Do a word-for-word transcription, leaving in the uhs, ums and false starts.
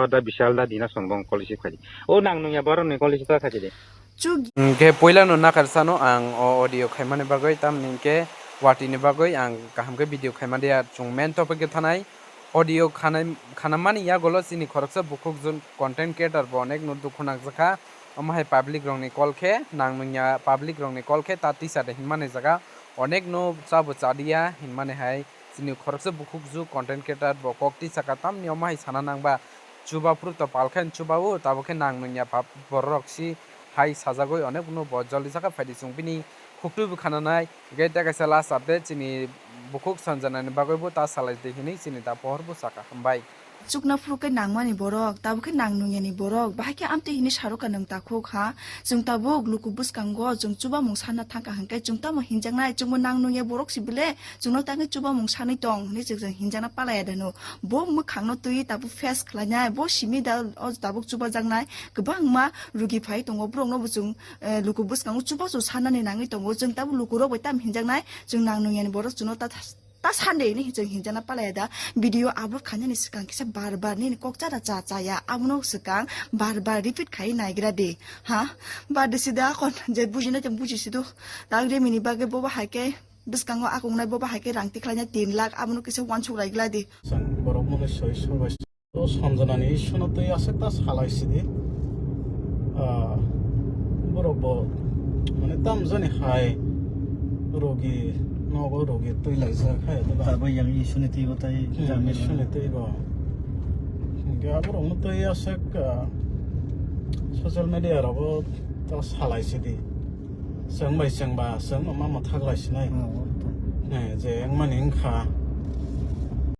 Da Bishal da Dina Songbong call receive khai di. O nang nungya borok ni call receive ta khai di. Chuk. Hingke puilano nakarsano ang o audio khaimani bagwi, tamni hingke watini bagwi ang kaham khe video khaimani ya. Chwng main topic khe thanai audio khanai, khanamani yagolo chini khoroksa bukhuk jun content creator bo onek no dukhu nangjakha. Omo hai public rokni call khe nang nungya, public rokni call khe ta tisa de hinmani jaga onek no chabo chadiya hinmani hai. Chini khoroksa bukhukju content creator bo kok tisaka tamni omo hai sana nangba chuba phuru to palkhe chuba o tabuk khe nang nungya pap borok si hai sajagwi onek no bo joldi saka phaidi chwng bini khuktu bo khananai. Hingke tei kaisa last update chini bukhuk sanjanani bagwi bo ta salai di hinwi chini ta pohor bo saka hambai. Chukna phuru khe nangmani borok, tabuk khe nang nungyani borok, bahai khe amtwi hinwi saruka nwng takhuk ha? Chwng tabuk luku bwskango chwng chubamung sana thangkha hwnkhe chwng tamo hinjaknai, chwngbo nang nungya borok si bile chwngno tangwi chubamung sanwi tong hinwi chwng hinjakna palaya dano. Bo mwkhangno twiwi tabuk face khlainai, bo simi da o tabuk chubajaknai. Kwbangma rugi phai tongo, borokno bo chwng, eh, luku bwskango chubachu sanani nangwi tongo. Chwng tabuk lukurok bai tamo hinjaknai, chwng nang nungyani borok chwngno ta ta Sunday ni chwng hinjana palaya da video upload khainani swkang kisa bar bar nini kok chada cha chaya abono swkang bar bar repeat khai naigra di ha bar de sida kon je bujina te buji sidu tang re mini bagwi boba haike bwskango akung nai boba haike rang tikhlaina tin lakh abono kisa wansuk lai gla di. Chwng borok mwnwi soi soi bai. O Sanjanani issue no twi aswk ta salai sidi. Ah, borok bo mane tamjani hai rogi nogo rogi twi laijak hai, diba? Abo yang issue ni twi bo tai Hmm, jang issue ni twi bo. Hingke aborok no twi aswk, ah, social media rogo ta salai sidi. Chwng bai chwng ba, chwng no ma mwthak lai sinai. Oh, oh, to. Eh, je wngmani wngkha.